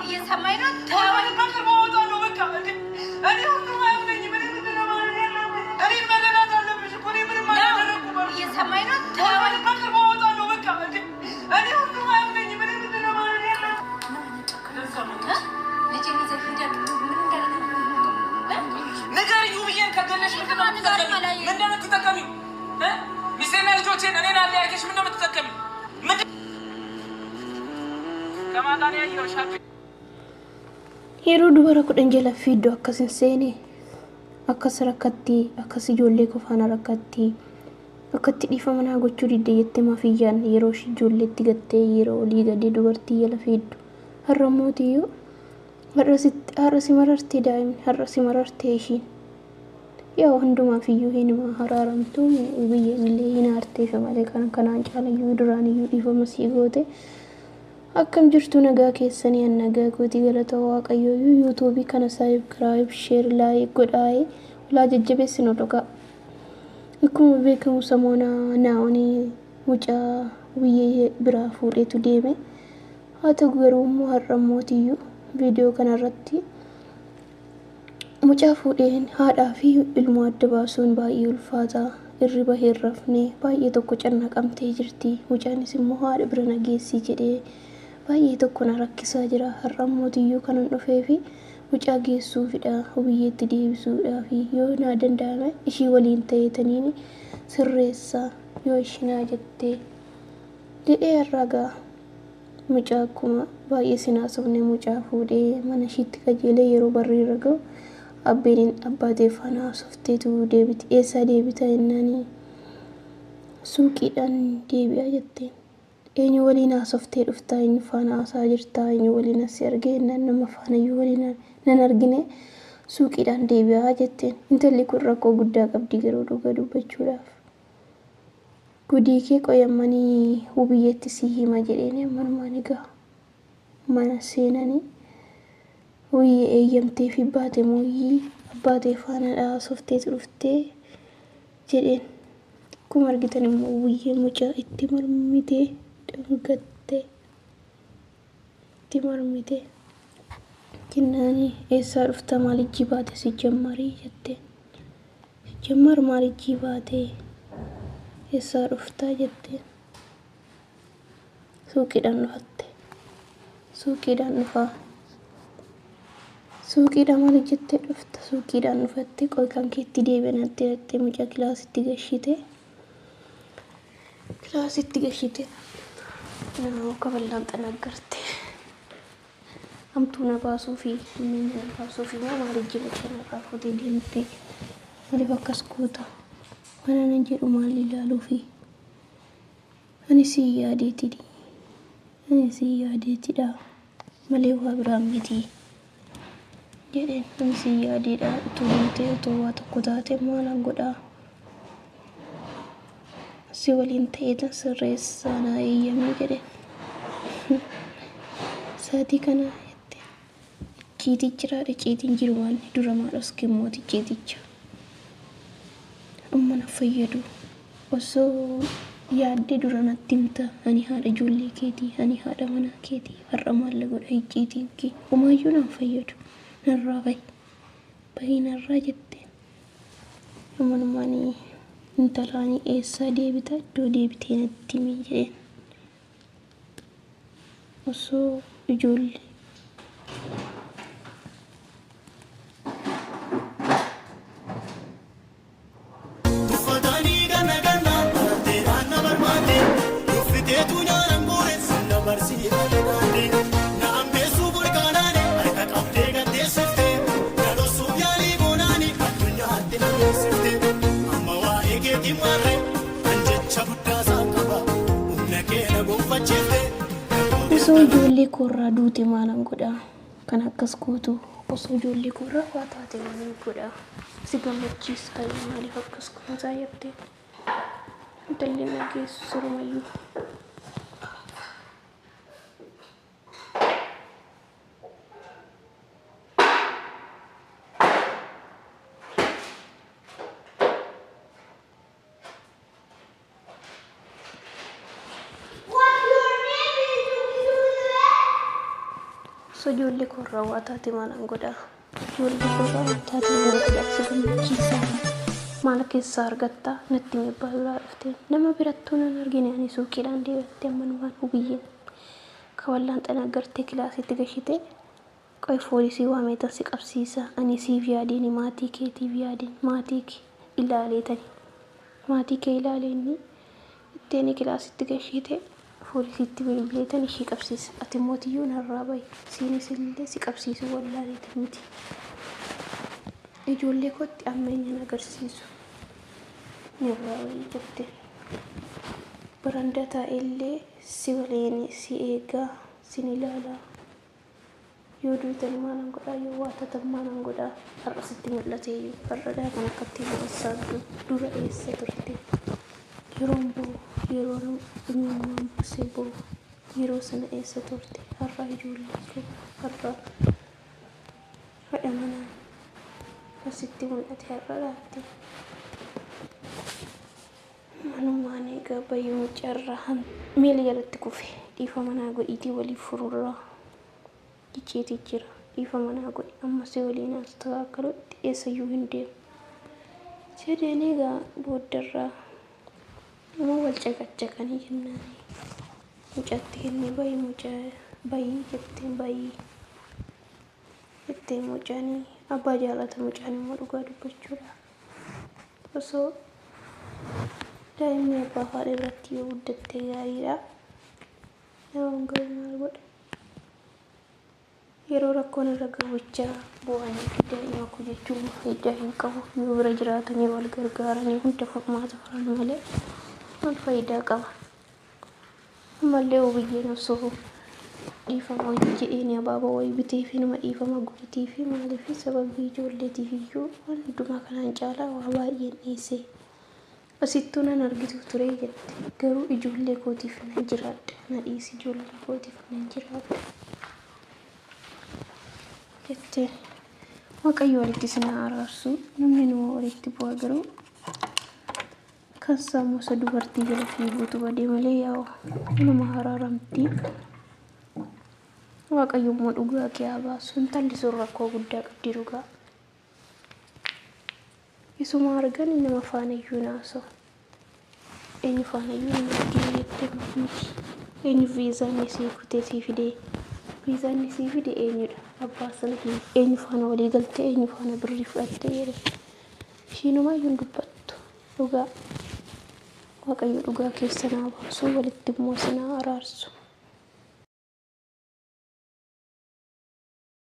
እየሰማኝ ነው? ተወኝ። በቅርቡ እወጣለሁ። በቃ እንዴ እኔ ሁሉም አይሆነኝም። እኔ ምንድን ነው ማድረግ ያለብኝ? እኔን መረዳት አለብሽ እኮ እኔ ምንም አላደረኩም። እየሰማኝ ነው? ተወኝ። በቅርቡ እወጣለሁ። በቃ እንዴ እኔ ሁሉም አይሆነኝም። እኔ ምንድን ነው ማድረግ ያለብኝ? ልጄን ይዘህ ሂደህ ምን እንዳደረግህ ንገሪኝ ውብዬን ከገለሽ ምንድን ነው የምትጠቀሚው? ምንድን ነው የምትጠቀሚው? ሚስቴና ልጆቼን እኔን አለያይተሽ ምንድን ነው የምትጠቀሚው? ከማን ጋር ነው ያየሁሽ? Yeroo dubara 10 jala fiiddu akkas hin seene, akkas rakkatti, akkas ijoollee koo faana rakkatti, akkatti dhiifama naa gochuu didde jettee maaf iyyaan yeroo ishii ijoolleetti gattee yeroo olii gadee dubartii jala fiiddu. Har'a mootiyyuu har'a si marartee daa'imni, har'a si marartee ishiin. Yaa hundumaaf iyyuu hinuma haraaramtu, biyyeen illee hin aarteef malee kan kanaan caalayyuu duraan iyyuu dhiifama sii goote. Akkam jirtu, nagaa keessanii? An nagaa gootii, galata Waaqayyoo. Yuutuubii kana subscribe, share, like godhaa'ee ulaa jajjabeessinu dhugaa. Akkuma beekamu samoona Naa'onii mucaa biyyee biraa fuudheetu deeme. Haa ta'u garuu immoo har'a mootiyyuu viidiyoo kanarratti mucaa fuudheen haadhaa fi ilmoo adda baasuun baay'ee ulfaata. Irriba hin rafne, baay'ee tokko cannaqamtee jirti. Mucaanis immoo haadha bira na geessi jedhee baay'ee tokko na rakkisaa jira. Har'a mootiyyuu kanan dhufee fi mucaa geessuufidha. Biyyeetti deebisuudhaa fi yoo naa danda'ame ishii waliin ta'eetaniin sirreessaa yoo ishii naa jettee jedhee. Har'a gaa mucaa akkuma baay'ee sinaasofne mucaa fuudhee mana ishiitti qajeelee yeroo barri irra ga'u abbeen abbaatee faana haasofteetu deebiti. Eessaa deebita jennaanii suuqiidhaan deebi'aa jetteen. Eenyu waliin haasoftee dhuftaa? Eenyu faana haasaa jirtaa? Eenyu waliin asii argee jennaan nama faanayyuu waliin nan argine, suuqiidhaan deebi'aa jetteen. Intalli kun rakkoo guddaa qabdi garuu dhuga dubbachuudhaaf. Gudii kee qoyammanii hubiyyeetti si hima jedheen. Ammanumaan egaa mana seenanii hubiyyee eeyyamtee fi baate mooyyii abbaatee faana haasofteetu dhuftee jedheen. Akkuma argitan immoo hubiyyee mucaa itti mormitee dhungattee itti mormitee jennaanii eessaa dhufta, maal ijji baate si jammarii jetteen. Jammar maal ijji baate, eessaa dhuftaa jetteen. Suuqiidhaan dhufatte. Suuqiidhaan dhufaa. Suuqiidhaan maal jettee dhufta? Suuqiidhaan dhufatte. Qoy kan keetti deebi'anatti jettee mucaa kilaasitti gashite. Kilaasitti gashite. Nama kaballaan xanaggarte. Hamtuu na baasuu fi miina na baasuu fi moo maal ijji mucaa narraa fuutee deemtee, maaliif akkas goota? Mana nan jedhu maal ilaaluu fi ani si yaadeetidhi. Ani si yaadeetidha malee waa biraan miti jedheen. Ani si yaadeedha, utuu deemtee utuu waa tokko taate maalan godhaa? Si waliin ta'eetan sirreessaa, naa eeyyamii jedheen. Saatii kana jette icciitii jiraadha, icciitiin jiru waan dura maal oskimmooti icciiticha. Amma na fayyadu, osoo yaaddee dura natti himta. Ani haadha ijoollee keetii, ani haadha manaa keetii. Har'a maal godha icciitiin kee? Homaayyuu naan fayyadu, narraa bahi, bahi narraa jetteen. Ammanumaan intalaanii eessaa deebita, iddoo deebitee natti himi jedheen. Osoo ijoollee Tuffatanii ganna ganna baratteedhaan na barbaadde, nuffiteetu nyaaraan gooreessu na barsiifate baadde, na hambeessuu golgaanaani harka qabdee gaddeessifte, na dhoksuuf yaalii goonaani addunyaatti na beeksifte. Amma waa'ee keetiin maarree kan jecha guddaa isaan qaba, humna kee na gonfachiifte. Osoo ijoollee koorraa duute maalan godhaa? Kan akkas gootu, osoo ijoollee koorraa waa taate maalan godhaa? Si gammachiisaa, maaliif akkas gootaa jettee. Intalli nageessu sirumayyuu. Osoo ijoollee koorraa waa taate maalan godhaa? Ijoollee koorraa waa taate maalan godhaa? Si gammachiisaa? Maal keessaa argattaa? Natti himi abbaa biraa dhuftee. Nama birattuu nan argine ani suuqiidhaan deebi'attee ammanumaan hubiyyeen. Kawallaan xanaggartee kilaasitti gashitee qoy foolisii waameetan si qabsiisa. Ani siif yaadeen maatii keetiif yaadeen maatii kee ilaaleetani. Maatii kee ilaalee inni itteeni kilaasitti gashite foolisiitti bilbileetan ishii qabsiisa. Ati mootiyyuu narraa bahi. Siinis illee si qabsiisu wallaaleeti miti. Ijoollee kootti ammeenyaan agarsiisu. Narraa bahi jette. Barandaa taa'ellee si waliin si eegaa sin ilaalaa. Yoo duutan maalan godhaa yoo waa taatan maalan godhaa har'a sitti mul'ate iyyuu har'adhaa kan akkatti nama saabdu dura eessa turte yeroon boo'u yeroon imimmaan buusee boo'u yeroo sana eessa turte har'a ijoollee koo har'a haadha manaa kan sitti mul'ate har'a laatte. Manumaan egaa bayyuu mucaarraa miila jalatti kufe dhiifama naa godhiitii waliif fururraa icciitii jira dhiifama naa godhi amma si waliin astakaakkalutti eessayyuu hin deemu jedheen egaa booddarraa nama wal caqacaqanii jennaan mucaatti kennee bayii mucaa bayii jetteen bayii jetteen mucaanii abbaa jaalata mucaan immoo dhugaa dubbachuudha osoo daa'imni abbaa fi haadha biratti yoo guddatte gaariidha. Nama garuu maal godha? Yeroo rakkoon irra gahu bichaa bu'anii daa'ima koo jechuun faayidaa hin qabu. Yoo bira jiraatanii wal gargaaranii hunda furmaata furan malee maal faayidaa qaba? Ammallee hubiyyeen osoo dhiifama wayii jedheen abaaboo wayii bitee fi nama dhiifama gootii fi maaliif sababii ijoolleetiif iyyuu waan hundumaa kanaan caalaa waa baay'een dhiisee. Asittuu nan argitu ture jette. Garuu ijoollee kootiif nan jiraadha. Na dhiisi ijoollee kootiif nan jiraadha. Jette. Waaqayyo walitti isin haa araarsu. Namni nama walitti bu'a garuu kan sammuu isa dubartii jala fiiguutu badee malee yaa'u nama araaramti. Waaqayyo immoo dhugaa kee haa baasu. Intalli sun rakkoo guddaa qabdi dhugaa. Isuma argan nama faana iyyuu naasa'u. Eenyu faana iyyuu nama arginu jettee miti. Eenyu viizaa inni sii kutee sii fidee. Viizaa inni sii fide eenyudha? Abbaa sana eenyu faana walii galtee eenyu faana birrii fudhattee jedhe. Ishiinumaa iyyuu hin dubbattu. Dhugaa. Waaqayyo dhugaa keessa naa baasu walitti immoo sinaa araarsu.